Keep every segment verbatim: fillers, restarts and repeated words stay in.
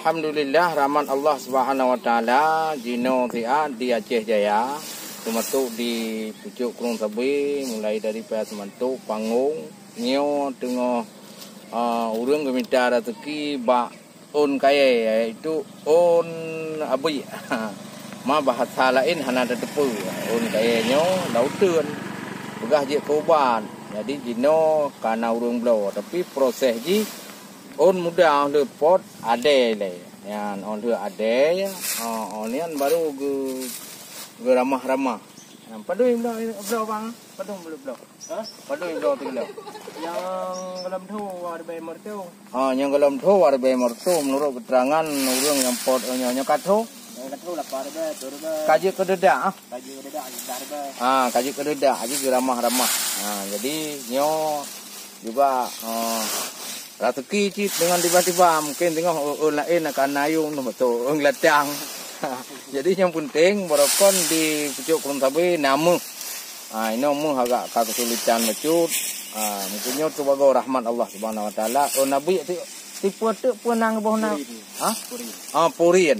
Alhamdulillah, rahmat Allah Subhanahu Wa Taala, jinoe siat di Aceh Jaya, seumantok di pucôk Krueng Sabe, mulai daripada seumantok Pangong, nyoe teungoh, ah, ureuëng geumita raseuki bak ôn kayée, yaitu ôn abiek. Ma bahasa laén hana tateupeue. Ôn kayée nyoe lauteuen, peugah jeuet keu ubat. Jadi jinoe ka na ureuëng bloe, tapi proses jih ôn muda lheueh pot adée lé. Nyan ôn lheueh adée, oh, ôn nyan baru geu-, geuramah-ramah. Padum bloe, bloe bang? Padum bloe, bloe? Ha? Padum bloe tu bloe? Nyang golom tho dua ribèe lima reutôh. Ha, nyang golom tho dua ribèe lima reutôh, meunurot keuterangan ureuëng nyang pot nyoe, nyoe ka tho? Nyang ka tho lapan ribèe, tujoh ribèe. Ka jeuet keu deudak, ah? Ka jeuet keu deudak, dua ribèe. Ha, ka jeuet keu deudak, jeuet keu ramah-ramah. Ha, jadi nyoe juga, eh, raseuki cit deungon tiba-tiba, mungkin teungoh ôn laén akan ayong tu beutôi ôn geulatiang. Jadi nyang penting barokon di pucôk Krueng Sabe na méuh. Ha, inoe méuh agak ka keusulitan bacut. Ha, mungkin nyoe teubagoe rahmat Allah Subhanahu Wa Taala. Ôn abiek ti, tipe teuk peue nan boh na? Purin. Ha? Purin. Ah, purin.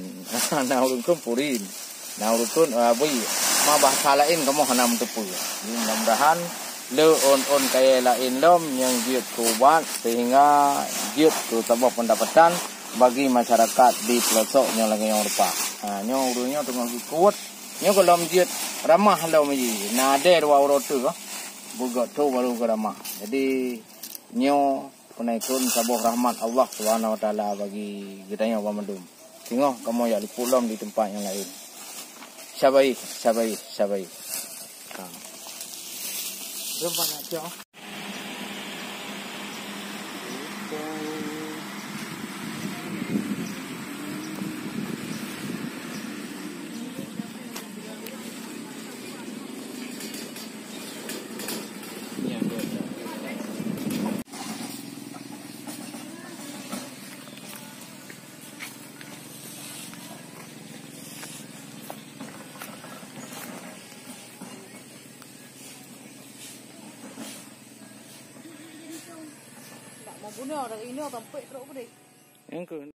Na ureuëng kheun purin. Na ureuëng kheun, ah, abiek. Ma bahasa laén kamoe hana meuteupeue. Jadi mudah-mudahan le ôn-ôn kayée laén lom nyang jeuet keu ubat sehingga jeuet keu saboh pendapatan bagi masyarakat di peulosok nyoe lagée nyang rupa. Ha, nyoe ureuëng nyoe teungoh geukeuwot. Nyoe gohlom jeuet ramah lom jih. Na adée dua uroe teuk, beugöt tho baru geuramah. Jadi nyoe peunaikon saboh rahmat Allah Subhanahu Wa Taala bagi geutanyoe banmandum. Singoh kamoe jak liput lom di teumpat nyang laén. Sabai, sabai, sabai. Ha. Jom, Pak, nak cok. Nak mau bunuh dari ini sampai truk pedih. Engkau.